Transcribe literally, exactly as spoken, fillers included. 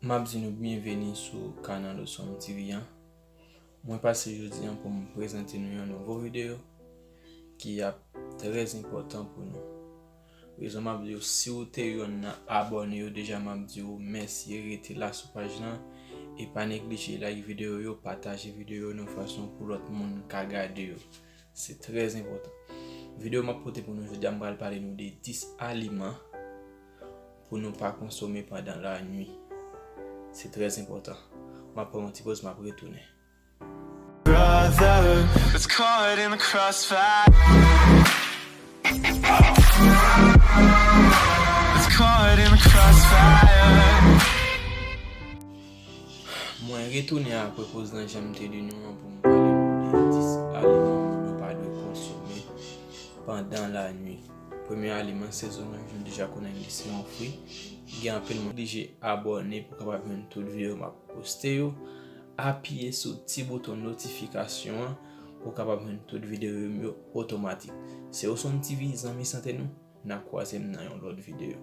M ap di nou byenveni sou kanal Osom T V an. Mwen pase jodi an pou m prezante nou yon nouvo videyo ki ap trè enpòtan pou nou. Rezon m ap di w, si w te yonn nan abòne yo deja, m ap di w mèsi, rete la sou paj lan e pa neglije like videyo yo, pataje videyo yo nan fason pou lòt moun ka gade yo. Se trè enpòtan. Videyo m ap pote pou nou jodi a, m pral pale nou de dis aliman pou nou pa konsome pandan lanwit. Se trè enpòtan. M ap pran yon ti poz, m ap retounen. Brother, let's caught in the crossfire. Let's caught in the crossfire. Mwen retounen apre poz lan jan m te di nou an pou m pale nou de dis aliman nou pa dwe konsome pandan lanwit. Premye aliman se zoranj, nou deja konnen li se yon fwi. Gen anpil moun oblije abòne pou kapab jwenn tout videyo m ap poste yo. Apiye sou ti bouton notifikasyon an pou kapab jwenn tout videyo m yo otomatik. Se Osom T V, zanmi sante nou. N ap kwaze m nan yon lòt videyo.